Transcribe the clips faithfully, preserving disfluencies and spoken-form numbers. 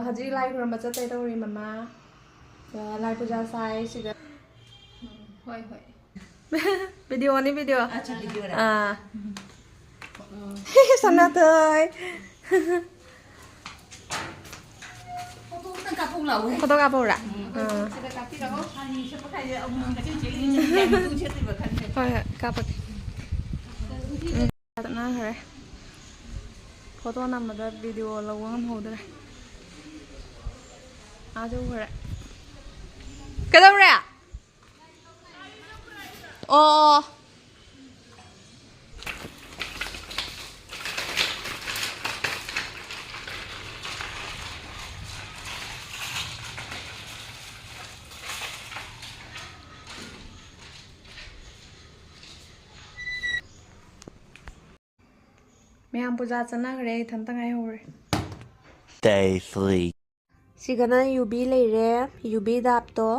ꯍꯧꯖꯤꯛ ꯂꯥꯏ ꯈꯨꯔꯨꯝꯕ ꯆꯠꯇꯣꯏ ꯇꯧꯔꯤ, ꯃꯃꯥ꯫ ꯑ, ꯂꯥꯏ ꯄꯨꯖꯥ ꯁꯥꯏ ꯁꯤꯗ꯫ ꯎꯝ, ꯍꯣꯏ, ꯍꯣꯏ꯫ ꯚꯤꯗꯤꯑꯣꯅꯤ, ꯚꯤꯗꯤꯑꯣ꯫ ꯑꯆꯥ, ꯚꯤꯗꯤꯑꯣꯔꯥ? ꯑꯥ꯫ ꯎꯝ꯫ ꯁꯅꯥꯇꯣꯏ꯫ ꯐꯣꯇꯣ ꯈꯛꯇꯪ ꯀꯥꯞꯄꯧ ꯂꯥꯛꯎꯍꯦ꯫ ꯐꯣꯇꯣ ꯀꯥꯞꯄꯧꯔꯥ? ꯎꯝ꯫ ꯑꯥ꯫ ꯁꯤꯗ ꯀꯥꯞꯄꯤꯔꯛꯑꯣ꯫ ꯍꯥꯟꯅꯤ ꯁꯦꯠꯄ ꯈꯥꯏꯁꯦ ꯑꯃꯨꯛ ꯀꯩꯁꯨ ꯆꯦꯜꯂꯤ, ꯆꯦꯜꯂꯤ ꯀꯥꯏꯅ ꯃꯇꯨꯡ ꯁꯦꯠꯇꯣꯏꯕ ꯈꯟꯗꯦ꯫ ꯍꯣꯏ, ꯍꯣꯏ, ꯀꯥꯞꯄꯛꯀꯦ꯫ ꯎꯝ꯫ ꯆꯠꯅꯈ꯭ꯔꯦ꯫ ꯐꯣꯇꯣ ꯅꯝꯕꯗ ꯚꯤꯗꯤꯑꯣ ꯂꯧꯕ ꯉꯝꯍꯧꯗ꯭ꯔꯦ꯫ ꯑꯥ ꯌꯧꯈ꯭ꯔꯦ꯫ ꯀꯩꯗꯧꯔꯦ? ꯑꯣ꯫ ꯃꯌꯥꯝ ꯄꯨꯖꯥ ꯆꯠꯅꯈ꯭ꯔꯦ, ꯏꯊꯟꯇ ꯉꯥꯏꯍꯧꯔꯦ꯫ Day three. ꯁꯤꯒꯅ ꯌꯨꯕꯤ ꯂꯩꯔꯦ, ꯌꯨꯕꯤ ꯗꯥꯞꯇꯣ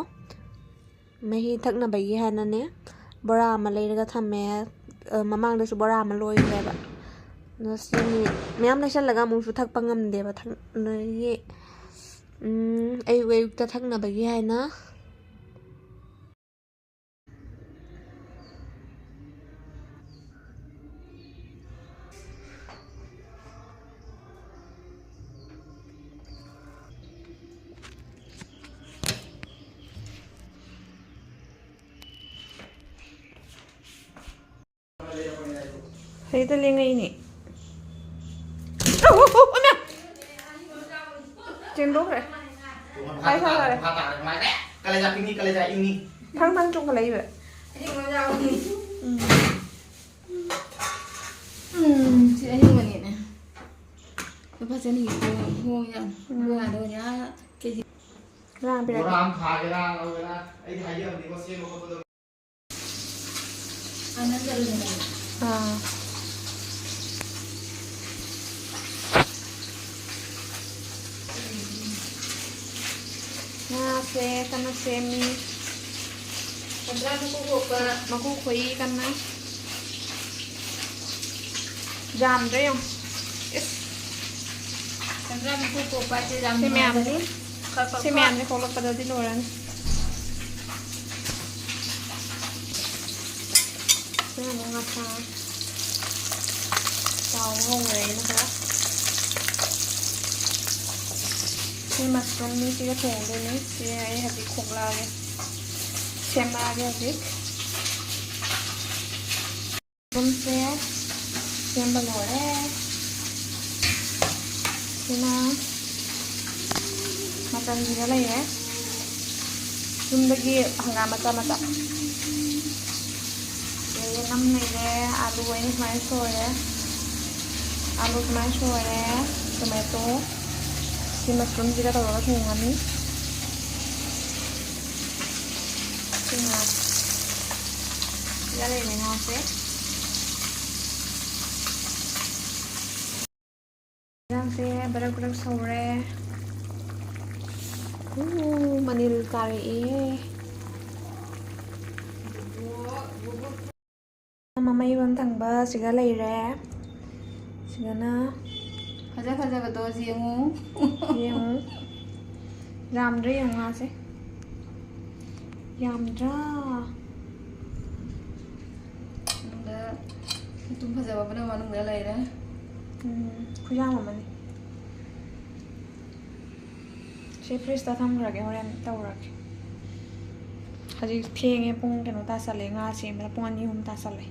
ꯃꯍꯤ ꯊꯛꯅꯕꯒꯤ ꯍꯥꯏꯅꯅꯦ ꯕꯣꯔꯥ ꯑꯃ ꯂꯩꯔꯒ ꯊꯝꯃꯦ꯫ ꯑ, ꯃꯃꯥꯡꯗꯁꯨ ꯕꯣꯔꯥ ꯑꯃ ꯂꯣꯏꯈ꯭ꯔꯦꯕ꯫ ꯑꯗꯣ ꯁꯤ ꯃꯌꯥꯝ ꯂꯩꯁꯜꯂꯒ ꯑꯃꯨꯛꯁꯨ ꯊꯛꯄ ꯉꯝꯗꯦꯕ, ꯊꯛ-, ꯑꯗꯒꯤ, ꯎꯝ, ꯑꯌꯨꯛ ꯑꯌꯨꯛꯇ ꯊꯛꯅꯕꯒꯤ ꯍꯥꯏꯅ꯫ ꯍꯦꯛꯇ ꯂꯦꯡꯉꯛꯏꯅꯦ꯫ ꯑꯧ, ꯑꯧ, ꯑꯧ, ꯑꯃ! ꯆꯦꯟꯊꯣꯛꯈ꯭ꯔꯦ꯫ ꯍꯣꯏ, ꯍꯣꯏ, ꯍꯣꯏ꯫ ꯀꯂꯦꯖꯥ ꯄꯤꯛꯅꯤ, ꯀꯂꯦꯖꯥ ꯏꯪꯅꯤ꯫ ꯊꯪ ꯊꯪ ꯆꯣꯡꯈꯠꯂꯛꯏꯕ꯫ ꯎꯝ꯫ ꯎꯝ, ꯁꯤ ꯑꯍꯤꯡꯕꯅꯤꯅꯦ꯫ ꯂꯨꯄꯥ ꯆꯅꯤꯒꯤ ꯍꯣꯡ-, ꯍꯣꯡꯉꯤꯖꯥꯠꯅꯤ꯫ ꯎꯝ꯫ ꯕꯣꯔꯥꯗ ꯑꯣꯏꯅ ꯑꯥ ꯀꯦꯖꯤ꯫ ꯉꯔꯥꯡ ꯄꯤꯔꯛꯀꯦ꯫ ꯕꯣꯔꯥ ꯑꯃ ꯊꯥꯒꯦꯔꯥ, ꯂꯧꯒꯦꯔꯥ? ꯑꯩꯗꯤ ꯍꯥꯏꯖꯕꯅꯤꯀꯣ, ꯁꯦꯝꯕ ꯈꯣꯠꯄꯗꯣ꯫ ꯑꯥ꯫ ꯉꯥꯁꯦ ꯀꯟꯅ ꯁꯦꯝꯃꯤ꯫ ꯀꯟꯗ꯭ꯔꯥ ꯃꯀꯨ ꯈꯣꯛꯄ꯫ ꯃꯀꯨ ꯈꯣꯛꯏ ꯀꯟꯅ꯫ ꯌꯥꯝꯗ꯭ꯔꯥ ꯌꯦꯡꯉꯨ꯫ ꯏꯁ꯫ ꯁꯤ ꯃꯌꯥꯝꯁꯦ, ꯁꯤ ꯃꯌꯥꯝꯁꯦ ꯀꯣꯛꯂꯛꯄꯗꯗꯤ ꯂꯣꯏꯔꯅꯤ꯫ ꯁꯤꯅ ꯑꯃꯨꯛ ꯉꯥꯁꯥ ꯇꯥꯎ ꯉꯧꯔꯦꯅ ꯈꯔ꯫ ꯁꯤ ꯃꯁꯔꯨꯝꯅꯤ, ꯁꯤꯒ ꯊꯣꯡꯗꯣꯏꯅꯤ꯫ ꯁꯤ ꯑꯩ ꯍꯧꯖꯤꯛ ꯈꯣꯛꯂꯛꯑꯒꯦ, ꯁꯦꯝꯃꯛꯑꯒꯦ ꯍꯧꯖꯤꯛ꯫ ꯃꯁꯔꯨꯝꯁꯦ ꯁꯦꯝꯕ ꯂꯣꯏꯔꯦ꯫ ꯁꯤꯅ ꯃꯆꯜꯁꯤꯗ ꯂꯩꯔꯦ꯫ ꯌꯨꯝꯗꯒꯤ ꯍꯪꯒꯥꯝ ꯃꯆꯥ ꯃꯆꯥ꯫ ꯑꯗꯩ ꯌꯦꯅꯝ ꯂꯩꯔꯦ, ꯑꯥꯂꯨ ꯑꯩꯅ ꯁꯨꯃꯥꯏꯅ ꯁꯣꯏꯔꯦ, ꯑꯥꯂꯨ ꯁꯨꯃꯥꯏꯅ ꯁꯣꯏꯔꯦ, ꯇꯣꯃꯦꯇꯣ, ꯁꯤ ꯃꯁꯔꯨꯝꯁꯤꯒ ꯇꯧꯔꯒ ꯊꯣꯡꯉꯅꯤ꯫ ꯁꯤ ꯉꯥ, ꯁꯤꯗ ꯂꯩꯔꯦ ꯉꯥꯁꯦ꯫ ꯌꯦꯟꯁꯥꯡꯁꯦ ꯕꯔꯛ ꯕꯔꯛ ꯁꯧꯔꯦ꯫ ꯎ, ꯃꯅꯤꯜ ꯀꯥꯔꯛꯑꯦ꯫ ꯃꯃꯩꯔꯣꯝ ꯊꯪꯕ ꯁꯤꯒ ꯂꯩꯔꯦ꯫ ꯁꯤꯒꯅ ꯐꯖ ꯐꯖꯕꯗꯣ ꯌꯦꯡꯉꯨ꯫ ꯌꯦꯡꯉꯨ꯫ ꯌꯥꯝꯗ꯭ꯔꯥ ꯌꯦꯡꯉꯨ ꯉꯥꯁꯦ꯫ ꯌꯥꯝꯗ꯭ꯔꯥ? ꯃꯅꯨꯡꯗ ꯃꯇꯨꯝ ꯐꯖꯕ ꯄꯨꯝꯅꯃꯛ ꯃꯅꯨꯡꯗ ꯂꯩꯔꯦ꯫ ꯎꯝ, ꯈꯨꯌꯥꯝ ꯑꯃꯅꯤ꯫ ꯁꯤ ꯐ꯭ꯔꯤꯖꯇ ꯊꯝꯈ꯭ꯔꯒꯦ, ꯍꯣꯔꯦꯟ ꯇꯧꯔꯒꯦ꯫ ꯍꯧꯖꯤꯛ ꯊꯦꯡꯉꯦ, ꯄꯨꯡ ꯀꯩꯅꯣ ꯇꯥꯁꯜꯂꯦ, ꯉꯥ ꯁꯦꯝꯕꯗ ꯄꯨꯡ ꯑꯅꯤ ꯑꯍꯨꯝ ꯇꯥꯁꯜꯂꯦ꯫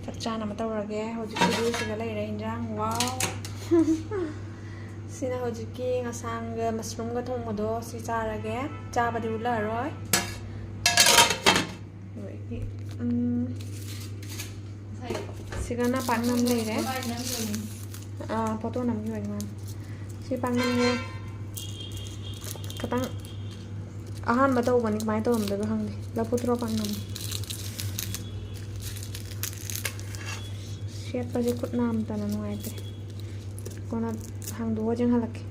ꯆꯞ ꯆꯥꯅ ꯑꯃ ꯇꯧꯔꯒꯦ꯫ ꯍꯧꯖꯤꯛꯀꯤꯗꯤ ꯁꯤꯗ ꯂꯩꯔꯦ ꯏꯟꯖꯥꯡ꯫ ꯋꯥꯎ! ꯁꯤꯅ ꯍꯧꯖꯤꯛꯀꯤ ꯉꯁꯥꯡꯒ ꯃꯁꯔꯨꯝꯒ ꯊꯣꯡꯕꯗꯣ, ꯁꯤ ꯆꯥꯔꯒꯦ꯫ ꯆꯥꯕꯗꯤ ꯎꯠꯂꯛꯑꯔꯣꯏ꯫ ꯑꯗꯒꯤ, ꯎꯝ, ꯁꯤꯒꯅ ꯄꯥꯛꯅꯝ ꯂꯩꯔꯦ꯫ ꯑꯥ, ꯐꯣꯇꯣ ꯅꯝꯈꯤꯕꯅꯤ ꯃꯥꯅ꯫ ꯁꯤ ꯄꯥꯛꯅꯝꯁꯦ ꯈꯤꯇꯪ ꯑꯍꯥꯟꯕ ꯇꯧꯕꯅꯤ, ꯀꯃꯥꯏꯅ ꯇꯧꯔꯝꯗꯣꯏꯕ ꯈꯪꯗꯦ꯫ ꯂꯐꯨ ꯊꯔꯣ ꯄꯥꯛꯅꯝ꯫ ꯁꯦꯠꯄꯁꯦ ꯈꯨꯠ ꯅꯥꯝꯇꯅ ꯅꯨꯡꯉꯥꯏꯇ꯭ꯔꯦ꯫ ꯀꯣꯟꯅ ꯍꯥꯡꯗꯣꯛꯑ ꯆꯦꯡꯍꯜꯂꯛꯀꯦ꯫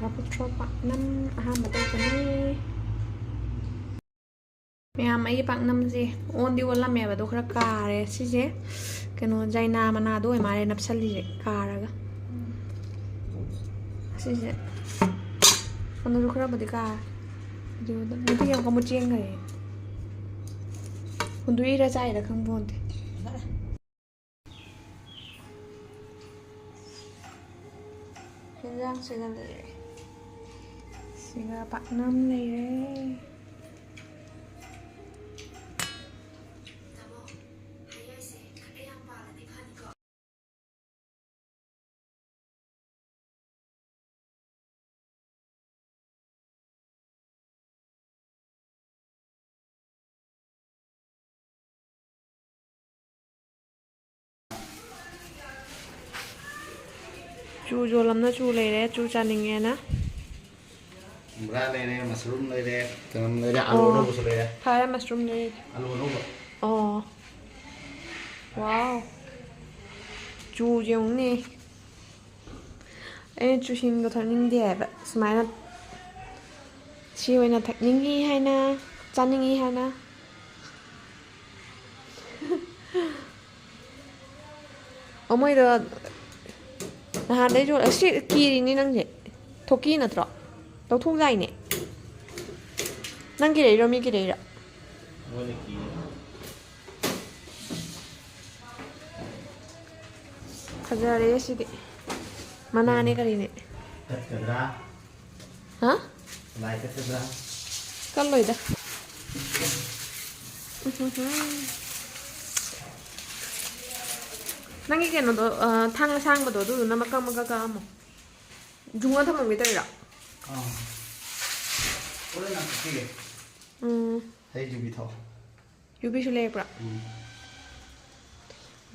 ꯂꯐꯨ ꯊꯔꯣ ꯄꯥꯛꯅꯝ ꯑꯍꯥꯟꯕ ꯇꯧꯕꯅꯤ꯫ ꯃꯌꯥꯝ, ꯑꯩꯒꯤ ꯄꯥꯛꯅꯝꯁꯦ ꯑꯣꯟꯗꯤ ꯑꯣꯜꯂꯝꯃꯦꯕ, ꯑꯗꯣ ꯈꯔ ꯀꯥꯔꯦ꯫ ꯁꯤꯁꯦ ꯀꯩꯅꯣ, ꯖꯩꯅꯥ ꯃꯅꯥꯗꯣ ꯑꯣꯏ ꯃꯥꯜꯂꯦ ꯅꯞꯁꯜꯂꯤꯁꯦ, ꯀꯥꯔꯒ꯫ ꯁꯤꯁꯦ ꯀꯩꯅꯣꯁꯨ ꯈꯔꯕꯨꯗꯤ ꯀꯥꯔꯦ꯫ ꯑꯗꯨꯗ ꯅꯨꯄꯤ ꯑꯃꯈꯛ ꯑꯃꯨꯛ ꯆꯦꯟꯈ꯭ꯔꯦ꯫ ꯍꯨꯟꯗꯣꯛꯏꯔ ꯆꯥꯏꯔ ꯈꯪꯕ ꯄꯣꯟꯇꯦ꯫ ꯍꯦꯟꯖꯥꯡꯁꯤꯒ ꯂꯩꯔꯦ꯫ ꯁꯤꯒ ꯄꯥꯛꯅꯝ ꯂꯩꯔꯦ꯫ ꯆꯨ ꯌꯣꯜꯂꯝꯅ ꯆꯨ ꯂꯩꯔꯦ, ꯆꯨ ꯆꯥꯅꯤꯡꯉꯦꯅ꯫ ꯆꯨꯝꯕ꯭ꯔꯥ ꯂꯩꯔꯦ, ꯃꯁꯔꯨꯝ ꯂꯩꯔꯦ, ꯆꯅꯝ ꯂꯩꯔꯦ, ꯑꯂꯨ ꯑꯣ꯫ ꯑꯅꯧꯕꯁꯨ ꯂꯩꯔꯦ꯫ ꯐꯔꯦ, ꯃꯁꯔꯨꯝ ꯂꯩꯔꯦ꯫ ꯑꯂꯨ ꯑꯅꯧꯕ꯫ ꯑꯣ꯫ ꯋꯥꯎ꯫ ꯆꯨ ꯌꯦꯡꯉꯨꯅꯦ꯫ ꯑꯩꯅ ꯆꯨꯁꯤꯡꯗꯣ ꯊꯛꯅꯤꯡꯗꯦ ꯍꯥꯏꯕ꯫ ꯁꯨꯃꯥꯏꯅ ꯁꯤ ꯑꯣꯏꯅ ꯊꯛꯅꯤꯡꯉꯤ ꯍꯥꯏꯅ, ꯆꯥꯅꯤꯡꯉꯤ ꯍꯥꯏꯅ꯫ ꯑꯣ, ꯃꯣꯏꯗꯣ ꯅꯍꯥꯟꯗꯩꯁꯨ ꯑꯁꯤ ꯀꯤꯔꯤꯅꯤ ꯅꯪꯁꯦ꯫ ꯊꯣꯛꯀꯤ ꯅꯠꯇ꯭ꯔꯣ? ꯂꯧꯊꯣꯛ ꯌꯥꯏꯅꯦ꯫ ꯅꯪꯒꯤ ꯂꯩꯔꯣ, ꯃꯤꯒꯤ ꯂꯩꯔꯣ? ꯃꯣꯏꯅ ꯀꯤꯔꯦ꯫ ꯐꯖꯔꯦ ꯁꯤꯗꯤ꯫ ꯃꯅꯥꯅꯦ ꯀꯔꯤꯅꯦ? ꯀꯠꯀꯗ꯭ꯔꯥ? ꯍꯥ? ꯂꯥꯏ ꯀꯠꯀꯗ꯭ꯔꯥ? ꯀꯜꯂꯣꯏꯗ꯫ ꯅꯪꯒꯤ ꯀꯩꯅꯣꯗꯣ, ꯑ, ꯊꯥꯡ ꯑꯁꯥꯡꯕꯗꯣ, ꯑꯗꯨꯗꯨꯅ ꯃꯀꯛ ꯃꯀꯛ ꯀꯛꯑꯝꯃꯣ꯫ ꯖꯨꯡꯉ ꯊꯝꯃꯝꯒꯦ ꯇꯧꯔꯤꯔꯣ? ꯑꯥ꯫ ꯍꯣꯔꯦꯟ ꯌꯥꯝ ꯀꯛꯄꯤꯒꯦ꯫ ꯎꯝ꯫ ꯍꯩ ꯌꯨꯕꯤ ꯊꯥꯎ꯫ ꯌꯨꯕꯤꯁꯨ ꯂꯩꯔꯛꯄ꯭ꯔꯥ? ꯎꯝ꯫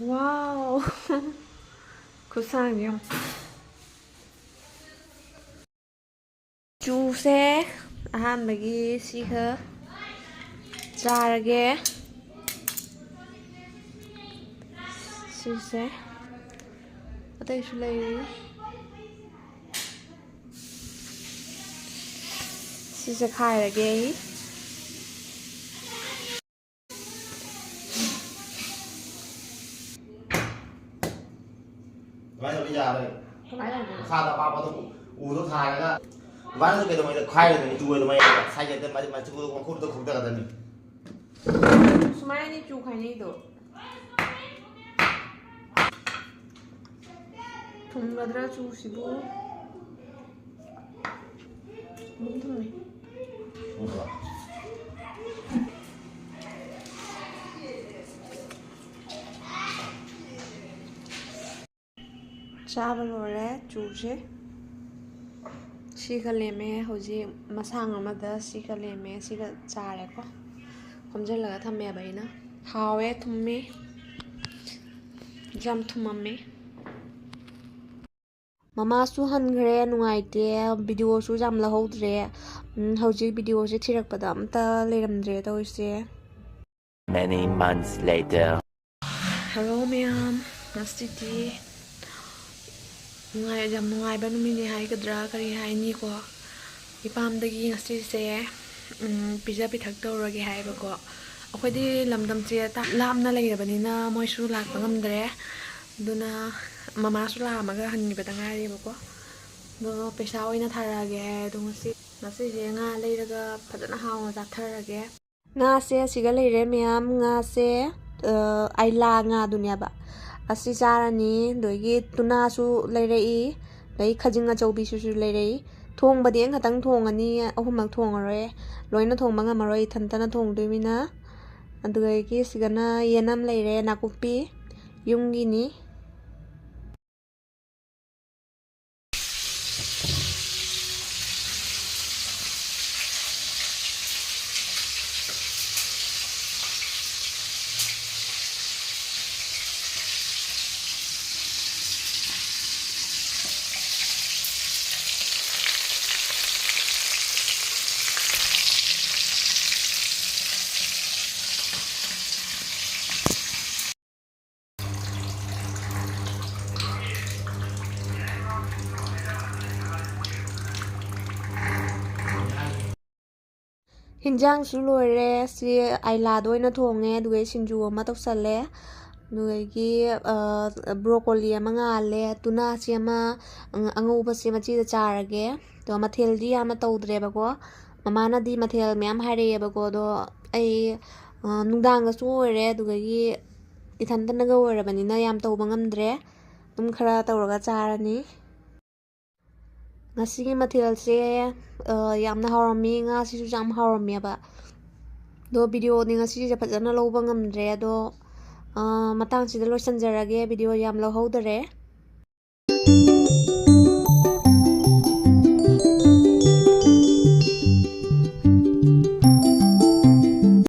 ꯋꯥꯎ! ꯈꯨꯠꯁꯥꯡꯗꯤ ꯌꯦꯡꯉꯨ꯫ ꯆꯨꯁꯦ ꯑꯍꯥꯟꯕꯒꯤ ꯁꯤꯒ ꯆꯥꯔꯒꯦ꯫ ꯁꯤꯁꯦ ꯑꯇꯩꯁꯨ ꯂꯩꯔꯤ꯫ ꯁꯤꯁꯦ ꯈꯥꯏꯔꯒꯦ ꯑꯩ꯫ ꯌꯥꯔꯣꯏ꯫ ꯀꯃꯥꯏꯅ ꯇꯧꯗꯣꯏꯅꯣ? ꯃꯈꯥꯗ ꯑꯄꯥꯛꯄꯗꯣ ꯎꯗꯣ ꯊꯥꯔꯒ ꯑꯗꯨꯃꯥꯏꯅ ꯀꯩꯗꯧꯉꯩꯗ ꯈꯥꯏꯔꯣꯏꯗꯣꯏꯅꯤ, ꯇꯨ ꯑꯗꯨꯃꯥꯏꯅ ꯁꯥꯏꯖꯦꯠꯇ ꯃꯆꯨꯗꯣ ꯈꯣꯡꯈꯨꯠꯇ ꯈꯣꯡꯊꯒꯗꯕꯅꯤ꯫ ꯁꯨꯃꯥꯏꯅꯅꯤ ꯆꯨ ꯈꯥꯏꯅꯩꯗꯣ꯫ ꯊꯨꯝꯒꯗ꯭ꯔꯥ ꯆꯨꯁꯤꯕꯨ? ꯑꯗꯨꯝ ꯊꯨꯝꯃꯦ꯫ ꯆꯥꯕ ꯂꯣꯏꯔꯦ ꯆꯨꯁꯦ꯫ ꯁꯤꯒ ꯂꯦꯝꯃꯦ ꯍꯧꯖꯤꯛ ꯃꯁꯥꯡ ꯑꯃꯗ, ꯁꯤꯒ ꯂꯦꯝꯃꯦ, ꯁꯤꯒ ꯆꯥꯔꯦꯀꯣ꯫ ꯈꯣꯝꯖꯤꯜꯂꯒ ꯊꯝꯃꯦꯕ ꯑꯩꯅ꯫ ꯍꯥꯎꯋꯦ, ꯊꯨꯝꯃꯦ꯫ ꯌꯥꯝ ꯊꯨꯝꯃꯝꯃꯦ꯫ ꯃꯃꯥꯁꯨ ꯍꯟꯈ꯭ꯔꯦ, ꯅꯨꯡꯉꯥꯏꯇꯦ꯫ ꯚꯤꯗꯤꯑꯣꯁꯨ ꯌꯥꯝ ꯂꯧꯍꯧꯗ꯭ꯔꯦ꯫ ꯎꯝ, ꯍꯧꯖꯤꯛ ꯚꯤꯗꯤꯑꯣꯁꯦ ꯊꯤꯔꯛꯄꯗ ꯑꯝꯇ ꯂꯩꯔꯝꯗ꯭ꯔꯦ ꯇꯧꯔꯤꯁꯦ꯫ Many months later. ꯍꯜꯂꯣ ꯃꯌꯥꯝ, ꯉꯁꯤꯗꯤ ꯅꯨꯡꯉꯥꯏ-, ꯌꯥꯝ ꯅꯨꯡꯉꯥꯏꯕ ꯅꯨꯃꯤꯠꯅꯤ ꯍꯥꯏꯒꯗ꯭ꯔꯥ ꯀꯔꯤ ꯍꯥꯏꯅꯤꯀꯣ꯫ ꯏꯄꯥꯝꯗꯒꯤ ꯉꯁꯤꯁꯦ, ꯎꯝ, ꯄꯤꯖ ꯄꯤꯊꯛ ꯇꯧꯔꯒꯦ ꯍꯥꯏꯕꯀꯣ꯫ ꯑꯩꯈꯣꯏꯗꯤ ꯂꯝꯗꯝꯁꯦ ꯇꯥ-, ꯂꯥꯞꯅ ꯂꯩꯔꯕꯅꯤꯅ ꯃꯣꯏꯁꯨ ꯂꯥꯛꯄ ꯉꯝꯗ꯭ꯔꯦ꯫ ꯑꯗꯨꯅ ꯃꯃꯥꯁꯨ ꯂꯥꯛꯑꯝꯃꯒ ꯍꯟꯈꯤꯕꯗ ꯉꯥꯏꯔꯤꯕꯀꯣ꯫ ꯑꯗꯣ ꯄꯩꯁꯥ ꯑꯣꯏꯅ ꯊꯥꯔꯛꯑꯒꯦ ꯍꯥꯏ꯫ ꯑꯗꯣ ꯉꯁꯤ, ꯉꯁꯤꯁꯦ ꯉꯥ ꯂꯩꯔꯒ ꯐꯖꯅ ꯍꯥꯎꯅ ꯆꯥꯊꯔꯒꯦ꯫ ꯉꯥꯁꯦ ꯑꯁꯤꯒ ꯂꯩꯔꯦ ꯃꯌꯥꯝ꯫ ꯉꯥꯁꯦ, ꯑ, ꯑꯥꯏꯂꯥ ꯉꯥꯗꯨꯅꯦꯕ꯫ ꯑꯁꯤ ꯆꯥꯔꯅꯤ꯫ ꯑꯗꯒꯤ ꯇꯨꯅꯥꯁꯨ ꯂꯩꯔꯛꯏ꯫ ꯑꯗꯩ ꯈꯖꯤꯡ ꯑꯆꯧꯕꯤꯁꯤꯁꯨ ꯂꯩꯔꯛꯏ꯫ ꯊꯣꯡꯕꯗꯤ ꯑꯩ ꯈꯛꯇꯪ ꯊꯣꯡꯉꯅꯤ, ꯑꯍꯨꯝꯃꯛ ꯊꯣꯡꯉꯔꯣꯏ꯫ ꯂꯣꯏꯅ ꯊꯣꯡꯕ ꯉꯝꯃꯔꯣꯏ, ꯏꯊꯟꯇꯅ ꯊꯣꯡꯗꯣꯏꯅꯤꯅ꯫ ꯑꯗꯨꯗꯒꯤ ꯁꯤꯗꯅ ꯌꯦꯅꯝ ꯂꯩꯔꯦ, ꯅꯥꯀꯨꯞꯄꯤ, ꯌꯨꯝꯒꯤꯅꯤ꯫ ꯍꯤꯟꯖꯥꯡꯁꯨ ꯂꯣꯏꯔꯦ꯫ ꯁꯤ ꯑꯥꯏꯂꯥꯗ ꯑꯣꯏꯅ ꯊꯣꯡꯉꯦ, ꯑꯗꯨꯒ ꯁꯤꯡꯖꯨ ꯑꯃ ꯇꯧꯁꯜꯂꯦ꯫ ꯑꯗꯨꯗꯒꯤ ꯕ꯭ꯔꯣꯀꯣꯂꯤ ꯑꯃ ꯉꯥꯜꯂꯦ, ꯇꯨꯅꯥꯁꯦ ꯑꯃ, ꯑꯉꯧꯕꯁꯦ ꯃꯆꯤꯗ ꯆꯥꯔꯒꯦ꯫ ꯑꯗꯣ ꯃꯊꯦꯜꯗꯤ ꯌꯥꯝꯅ ꯇꯧꯗ꯭ꯔꯦꯕꯀꯣ꯫ ꯃꯃꯥꯅꯗꯤ ꯃꯊꯦꯜ ꯃꯌꯥꯝ ꯍꯥꯏꯔꯛꯑꯦꯕꯀꯣ꯫ ꯑꯗꯣ ꯑꯩ ꯅꯨꯡꯗꯥꯡꯒꯁꯨ ꯑꯣꯏꯔꯦ, ꯑꯗꯨꯗꯒꯤ ꯏꯊꯟꯇꯅꯒ ꯑꯣꯏꯔꯕꯅꯤꯅ ꯌꯥꯝ ꯇꯧꯕ ꯉꯝꯗ꯭ꯔꯦ꯫ ꯑꯗꯨꯝ ꯈꯔ ꯇꯧꯔꯒ ꯆꯥꯔꯅꯤ꯫ ꯉꯁꯤꯒꯤ ꯃꯊꯦꯜꯁꯦ ꯌꯥꯝꯅ ꯍꯥꯎꯔꯝꯃꯤ꯫ ꯉꯥꯁꯤꯁꯨ ꯌꯥꯝ ꯍꯥꯎꯔꯝꯃꯦꯕ꯫ ꯑꯗꯣ ꯚꯤꯗꯤꯑꯣꯗꯤ ꯉꯁꯤꯁꯦ ꯐꯖꯅ ꯂꯧꯕ ꯉꯝꯗ꯭ꯔꯦ꯫ ꯑꯗꯣ ꯃꯇꯥꯡꯁꯤꯗ ꯂꯣꯏꯁꯤꯟꯖꯔꯒꯦ, ꯚꯤꯗꯤꯑꯣ ꯌꯥꯝ ꯂꯧꯍꯧꯗꯔꯦ꯫